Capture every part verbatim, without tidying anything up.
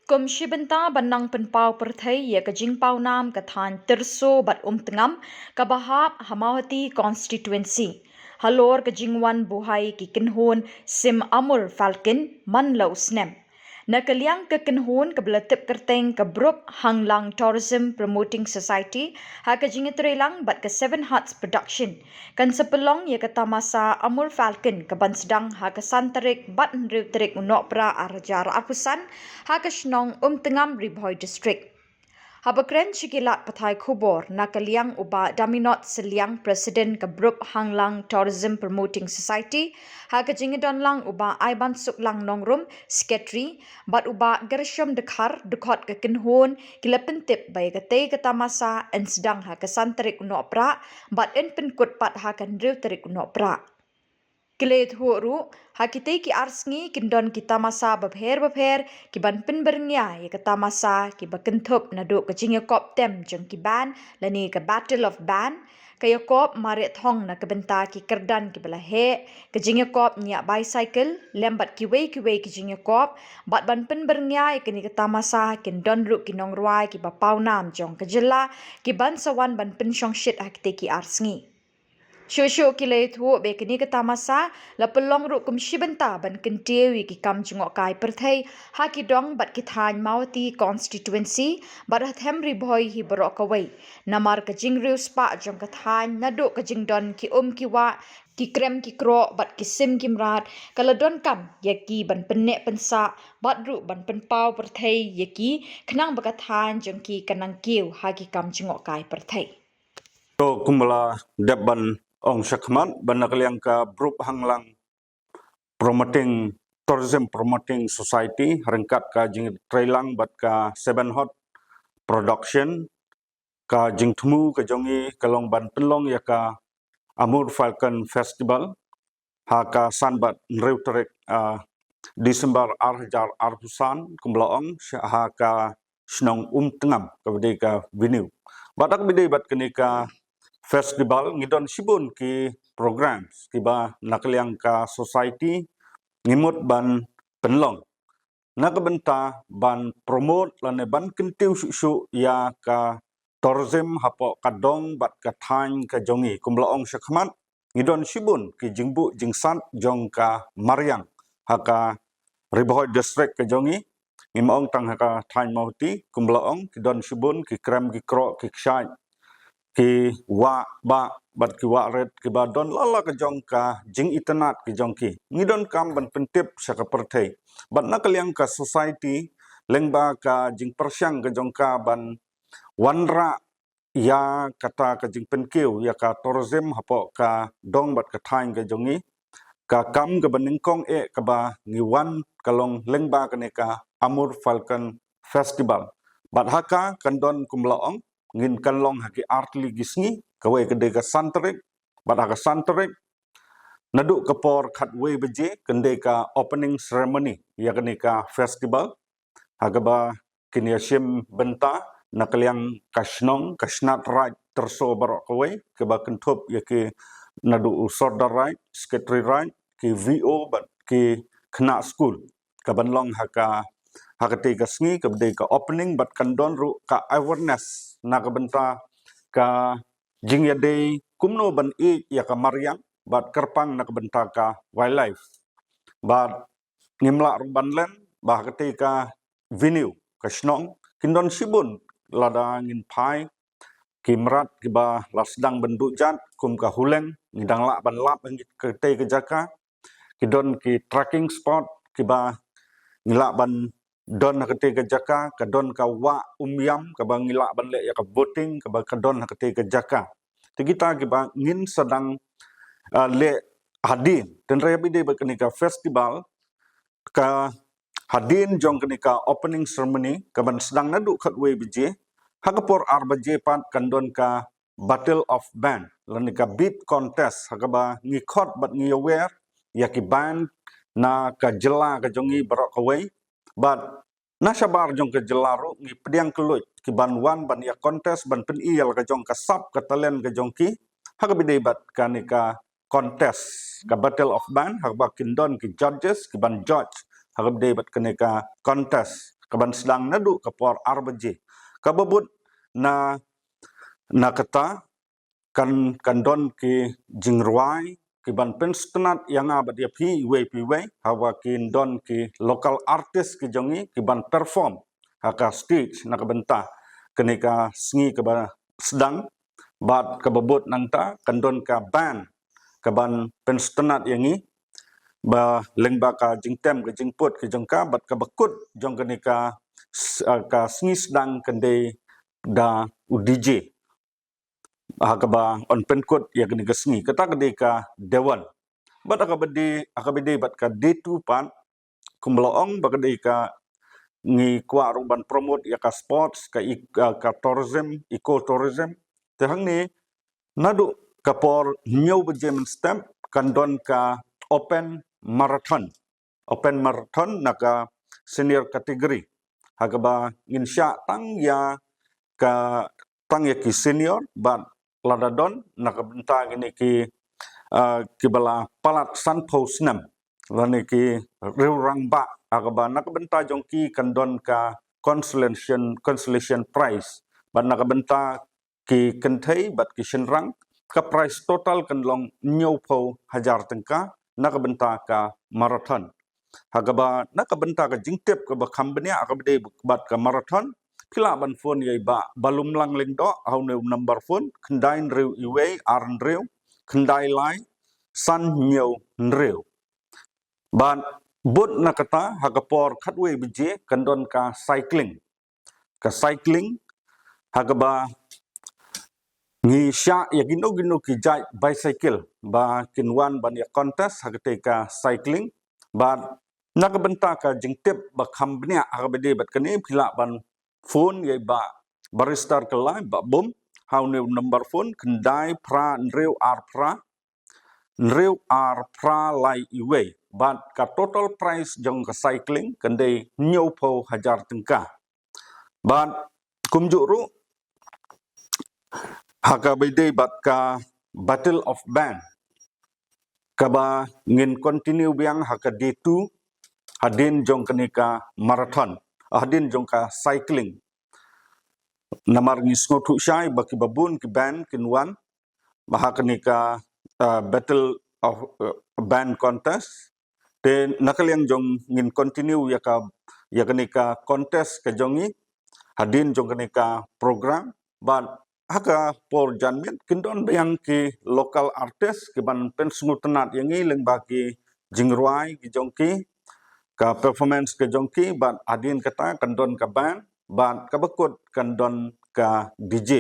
Kum shi bynta ban nang pynpaw pyrthei ïa ka jingpawnam ka thaiñ Tyrso bad Umtngam kaba hap ha Mawhati constituency, halor ka jingwan buhai ki kynhun sim Amur Falcon man la u snem. Na ka liang ka kynhun kaba la tip kyrteng ka Brooke Hanglang Tourism Promoting Society, ha ka jingïatreilang bad ka Seven Hearts Production, kan sa pynlong ïa ka tamasa Amur Falcon kaban sdang ha ka san tarik bad hynriew tarik u Nohprah ar hajar arphew san, ha ka shnong Umtngam, Ri Bhoi District. Haba kren sha ki lad pathai khubor na ka liang u Bah Daminot Sylliang, President ka Brooke Hanglang Tourism Promoting Society, ha ka jingdon lang u Bah Aiban Suklang Nongrum, Secretary, bad u Bah Gershom Dkhar, dkhot ka kynhun, ki la pyntip ba ïa katei ka tamasa yn sdang ha ka san tarik u Nohprah bad yn pynkut pat ha ka hynriew tarik u Nohprah. Ki la ïathuh ruh, ha kitei ki ar sngi kin don ki tamasa bapher bapher kiban pynbyrngia ïa ka tamasa, kiba kynthup naduh ka jingïakop tem jong ki band lane ka Battle of Band, ka ïakop mareh thong na ka bynta ki kyrdan kiba la heh, ka jingïakop ñiah bicycle, lem bad kiwei kiwei ki jingïakop. Bad ban pynbyrngia ïa kane ka tamasa kin don ruh ki nongrwai kiba pawnam jong ka jylla kiban sa wan ban pynshongshit ha kitei ki ar sngi. Shuh shuh ki la ïathuh ba ïa kane ka tamasa la pynlong ruh kum shi bynta ban kyntiew ïa ki kam jngohkai pyrthei ha ki dong bad ki thaiñ Mawhati constituency bad ha them Ri Bhoi hi baroh kawei. Namar ka jingriewspah jong ka thaiñ naduh ka jingdon ki um ki wah, ki krem ki kroh bad ki sim ki mrad, ka la donkam ïa ki ban pynneh pynsah bad ruh ban pynpaw pyrthei ïa ki, khnang ba ka thaiñ jong ki kan nang kiew ha ki kam jngohkai pyrthei. To, kumba la dep ban ong shakhmat, ba na ka liang ka Brooke Hanglang Promoting, Tourism Promoting Society, ryngkat ka jingtreilang bad ka Seven Hearts Production, ka jingthmu ka jong ngi ka long ban pynlong ïa ka Amur Falcon Festival ha ka san bad hynriew tarik, ah, December ar hajar arphew san, kumba la ong, sha, ha ka shnong Umtngam, kaba dei ka venue. Bad ha kaba dei bad kane ka festival, ngi don shibun ki programs kiba na ka liang ka society ngi mut ban pynlong na ka bynta ban promote lane ban kyntiew shuh shuh ïa ka tourism hapoh ka dong bad ka thaiñ ka jong ngi. Kumba la ong shakhmat, ngi don shibun ki jingbuh jingsat jong ka mariang ha ka Ri Bhoi District ka jong ngi. Ngim ong tang ha ka thaiñ Mawhati, kumba la ong, ki don shibun ki krem ki kroh, ki kshaid, ki wah bah bad ki wah rit, kiba don la la ka jong ka jingitynnad ka jong ki. Ngi donkam ban pyntip sha ka pyrthei. Bad na ka liang ka society, lyngba ka jingpyrshang ka jong ka ban wanrah ïa kata ka jingpynkiew ïa ka tourism hapoh ka dong bad ka thaiñ ka jong ngi, ka kam kaba nyngkong eh kaba ngi wan ka long lyngba kane ka Amur Falcon Festival. Bad ha ka kan don, kumba la ong, ngin kan long ha ki ar tylli ki sngi, kawei ka dei ka san tarik, bad ha ka san tarik naduh ka por khatwei baje kan dei ka opening ceremony ïa kane ka festival, ha kaba kin ïashim bynta na ka liang ka shnong, ka shnat raid Tyrso baroh kawei, kaba kynthup ïa ki naduh u Sordar Raid, Secretary Raid, ki V O bad ki khynnah skul, kaban long ha ka, ha katei ka sngi kaba dei ka opening, bad kan don ruh ka awareness na ka bynta ka jingïadei kumno ban ïeit ïa ka mariang bad kyrpang na ka bynta ka wildlife. Bad ngim lah ruh ban len ba ha katei ka venue, ka shnong, kin don shibun, lada ngin phai, ki mrad kiba la sdang ban duh jat, kum ka huleng, ngi dang lah ban lap ha katei ka jaka. Ki don ki trekking spot kiba ngi lah ban don ha katei ka jaka, ka don ka wah Umïam kaba ngi lah ban leh ïa ka boating, kaba ka don ha katei ka jaka. Te kita kiba ngin sa dang, ah, leh hadien. Tynrai ba dei bad kane ka festival, ka hadien jong kane ka opening ceremony, kaban sdang naduh khatwei baje, ha ka por ar baje pat kan don ka Battle of Band lane ka beat contest, ha kaba ngi khot bad ngi ïawer ïa ki band na ka jylla ka jong ngi baroh kawei. Bad na shabar jong ka jylla ruh ngi pdiang kylluid kiban wan ban ïa contest, ban pyni ïa la ka jong ka sap ka talent ka jong ki, ha kaba dei bad kane ka contest, ka Battle of Band, ha kaba kin don ki judges kiban judge ha kaba dei bad kane ka contest. kaban sdang naduh ka por ar baje. Kaba bud na na kata kan kan don ki jingrwai kiban pynsngewtynnat ïa nga bad ïa phi iwei pa iwei, haba kin don ki local artist ki jong ngi kiban perform ha ka stage na ka bynta kane ka sngi kaba sdang. Bad kaba bud nangta kan don ka band kaban pynsngewtynnat ïa ngi ba lyngba ka jingtem ka jingput ka jong ka, bad kaba kut jong kane ka s- ah, ka sngi sdang kan dei da u D J ha kaba yn pynkut ïa kane ka sngi. Kata ka dei ka Dewan. Bad ha kaba dei ha kaba dei bad ka D two pat, kumba la ong ba ka dei ka, ngi kwah ruh ban promote ïa ka sports, ka e- ka, ka tourism, eco tourism. Te hangne naduh ka por hynñiew baje mynstep kan don ka open marathon. Open marathon na ka senior category, ha kaba ngin shah tang ïa ka tang ïa ki senior bad lada don na ka bynta kine ki ah, kiba la palat sanphew snem lane ki riewrangbah, ha kaba na ka bynta jong ki kan don ka consolation consolation prize, bad na ka bynta ki kynthei bad ki shynrang ka prize total kan long hynñiewphew hajar tyngka na ka bynta ka marathon. Ha kaba na ka bynta ka jingtip kaba kham bniah ha kaba dei bad ka marathon, phi lah ban phone ïa i Bah Balumlang Lyngdoh ha une u number phone: khyndai hynriew wei ar hynriew khyndai lai san hynñiew hynriew. Bad bud na kata ha ka por khatwei baje kan don ka cycling. Ka cycling ha kaba ngi shah ïa kino kino ki jait bicycle ba kin wan ban ïa contest ha katei ka cycling. Bad na ka bynta ka jingtip ba kham bniah ha kaba dei bad kane, phi lah ban phone ïa i Bah Barrister Kyllai Bah Bum ha une u number phone: khyndai phra hynriew ar phra hynriew ar phra lai wei. Bad ka total prize jong ka cycling kan dei hynñiewphew hajar tyngka. Bad kumjuh ruh ha kaba dei bad ka Battle of Band, kaba ngin continue biang ha ka D two hadien jong kane ka marathon, hadien jong ka cycling. Namar ngi sngewthuh shai ba kiba bun ki band kin wan ba ha kane ka ah, Battle of ah, Band Contest. Te na ka liang jong ngin continue ïa ka ïa kane ka contest ka jong ngi hadien jong kane ka program. Bad ha ka por janmiet kin don biang ki local artist kiban pynsngewtynnat ïa ngi lyngba ki jingrwai ki jong ki, ka performance ka jong ki, bad hadien kata kan don ka band, bad kaba kut kan don ka D J.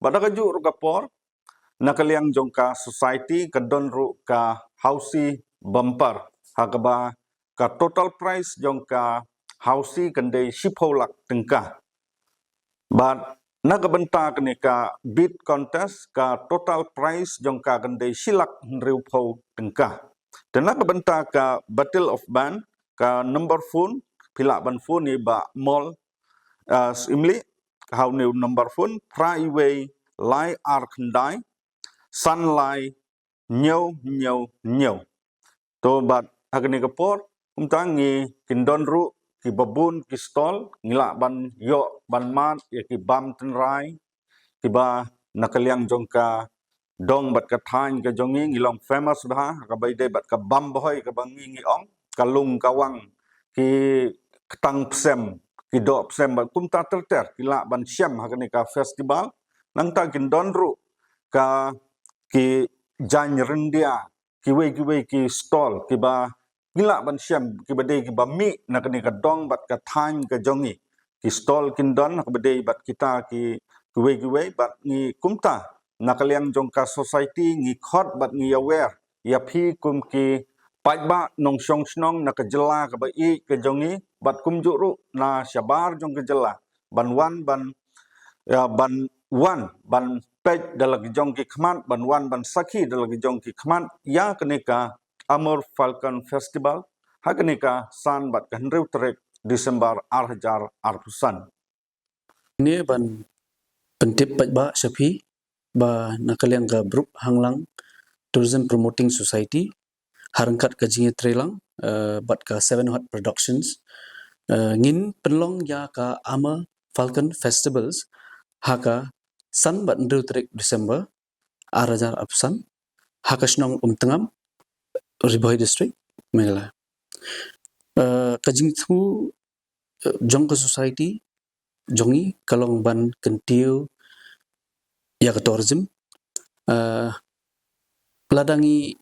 Bad ha kajuh ruh ka por na ka liang jong ka society ka don ruh ka housie bumper, ha kaba ka total prize jong ka housie kan dei shiphew lak tyngka. Bad na ka bynta kane ka beat contest ka total prize jong ka kan dei shi lak hynriewphew tyngka. Te na ka bynta ka Battle of Band, ka number phone phi lah ban phone ïa i Bah Mol ah, Syiemlieh ha une u number phone: phra wei lai ar khyndai san lai hynñiew hynñiew hynñiew. To bad ha kane ka por kumta ngi kin don ruh kiba bun ki stall, ngi lah ban ïoh ban mad ïa ki bam tynrai kiba na ka liang jong ka dong bad ka thaiñ ka jong ngi, ngi long famous bha ha kaba ïadei bad ka bam bhoi kaba ngi ngi ong, ka lung ka wang, ki ktang psem, ki doh psem bad kumta ter ter ki lah ban shem ha kane ka festival. Nangta kin don ruh ka ki jaiñ ryndia, kiwei kiwei ki stall kiba ngi lah ban shem kiba dei kiba mih na kane ka dong bad ka thaiñ ka jong ngi. Ki stall kin don ha kaba dei bad kita ki kiwei kiwei, bad ngi kumta na ka liang jong ka society ngi khot bad ngi aware ïa phi kum ki paidbah nongshong shnong na ka jylla kaba ïeit ka jong ngi bad kumjuh ruh na shabar jong ka jylla ban wan ban ïa ban wan ban peit da la ki jong ki khmat, ban wan ban sakhi da la ki jong ki khmat ïa kane ka Amur Falcon Festival ha kane ka san bad ka hynriew tarik December ar hajar arphew san. Ne ban pyntip paidbah sha phi ba na ka liang ka Brooke Hanglang Tourism Promoting Society ha ryngkat ka jingïatreilang eh, bad ka Seven Hot Productions Uh, ngin pynlong ïa ka Amur Falcon Festivals ha ka san bad hynriew tarik December ar hajar arphew san ha ka shnong Umtngam, Ri Bhoi District, Meghalaya. Uh, ka jingthmu uh, jong ka society jong ngi ka long ban kyntiew ïa ka tourism. Uh, lada ngi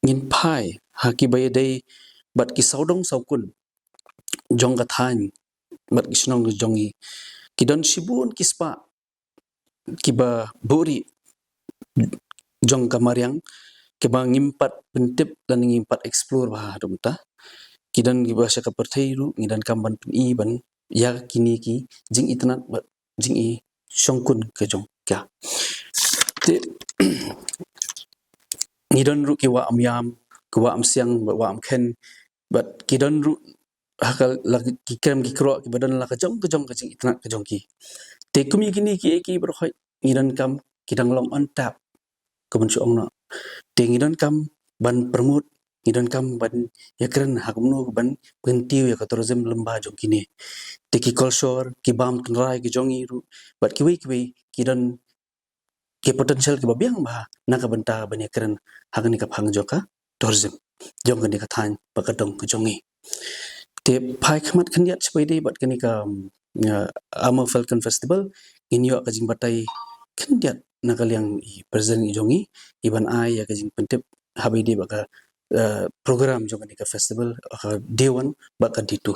ngin phai ha kiba ïadei bad ki sawdong sawkun jong ka thaiñ bad ki shnong jong ngi, ki don shibun ki spah kiba buhrieh jong ka mariang, kiba ngim pat pyntip lane ngim pat explore bha haduh mynta. Ki don kiba sha ka pyrthei ruh, ngi donkam ban pyni ban ïa kine ki jingitynnad bad jingi shongkun ka jong ka. Te ngi don ruh ki wah Umïam, ki wah Umsiang, wah Umkhen, bad ki don ruh ha ka la ki krem ki krok kiba don la ka jong ka jong ka jingitynnad ka jong ki. Te kum ïa kine kiei kiei baroh ngi donkam, ki dang long untap, ka ban shu ong noh. Te ngi donkam ban promote, ngi donkam ban ïakren ha kumno ban kyntiew ïa ka tourism lyngba jong kine. Te ki culture, ki bam tynrai ki jong ngi ruh bad kiwei kiwei ki don ki potential kiba biang bha na ka bynta ban ïakren ha kane ka phang jong ka tourism jong kane ka thaiñ bad ka dong ka jong ngi. Te phai khmat khyndiat shibun ïadei bad kane ka, um, uh, Amur Falcon Festival, ngin ïoh ka jingbatai khyndiat na ka liang i president i jong ngi, i ban ai ïa ka jingpyntip haba ïadei bad ka, uh, program jong kane ka festival, ka day one bad ka day two.